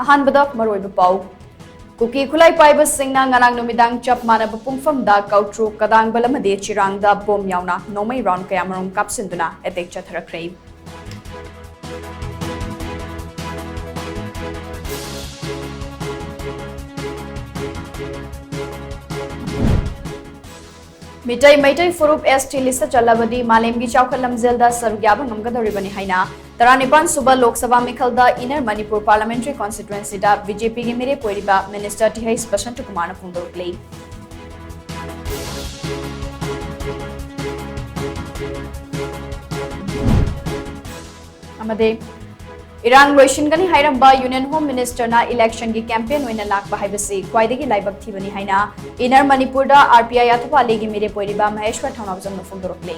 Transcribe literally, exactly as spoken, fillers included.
ꯑꯍꯥꯟꯕꯗ ꯃꯔꯨꯑꯣꯏꯕ ꯄꯥꯎ꯫ ꯀꯨꯀꯤ ꯈꯨꯠꯂꯥꯏ ꯄꯥꯏꯕꯁꯤꯡꯅ ꯉꯔꯥꯡ ꯅꯨꯃꯤꯗꯥꯡ ꯆꯞ ꯃꯥꯟꯅꯕ ꯄꯨꯡꯐꯝꯗ ꯀꯧꯇ꯭ꯔꯨ, ꯀꯗꯥꯡꯕꯜ ꯑꯃꯗꯤ ꯆꯤꯔꯥꯡꯗ ꯕꯣꯝ ꯌꯥꯎꯅ ꯅꯣꯡꯃꯩ ꯔꯥꯎꯟ ꯀꯌꯥꯃꯔꯨꯝ ꯀꯥꯞꯁꯤꯟꯗꯨꯅ ꯑꯦꯇꯦꯛ ꯆꯠꯊꯔꯛꯈ꯭ꯔꯦ꯫ ꯃꯤꯇꯩ ꯃꯩꯇꯩ ꯐꯨꯔꯨꯞ ST list ꯆꯜꯂꯕꯗꯤ ꯃꯥꯂꯦꯝꯒꯤ ꯆꯥꯎꯈꯠ ꯂꯝꯖꯦꯜꯗ ꯁꯔꯨꯛ ꯌꯥꯕ ꯉꯝꯒꯗꯧꯔꯤꯕꯅꯤ ꯍꯥꯏꯅ ꯇꯔꯥꯅꯤꯄꯥꯟ ꯁꯨꯕ Lok Sabha ꯃꯤꯈꯜꯗ Inner Manipur Parliamentary Constituencyꯗ BJPꯒꯤ ꯃꯤꯔꯦꯞ ꯑꯣꯏꯔꯤꯕ Minister Th Basanta Kumarꯅ ꯐꯣꯡꯗꯣꯔꯛꯂꯤ꯫ ꯑꯃꯗꯤ ꯏꯔꯥꯡ ꯂꯣꯏꯁꯤꯟꯒꯅꯤ ꯍꯥꯏꯔꯝꯕ Union Home Ministerꯅ electionꯒꯤ campaign ꯑꯣꯏꯅ ꯂꯥꯛꯄ ꯍꯥꯏꯕꯁꯤ ꯈ꯭ꯋꯥꯏꯗꯒꯤ ꯂꯥꯏꯕꯛ ꯊꯤꯕꯅꯤ ꯍꯥꯏꯅ Inner Manipurꯗ RPI ꯑꯊꯨꯕ ꯑꯂꯤꯒꯤ ꯃꯤꯔꯦꯞ ꯑꯣꯏꯔꯤꯕ ꯃꯍꯦꯁ꯭ꯋꯔ ꯊꯧꯅꯥꯎꯖꯝꯅ ꯐꯣꯡꯗꯣꯔꯛꯂꯤ꯫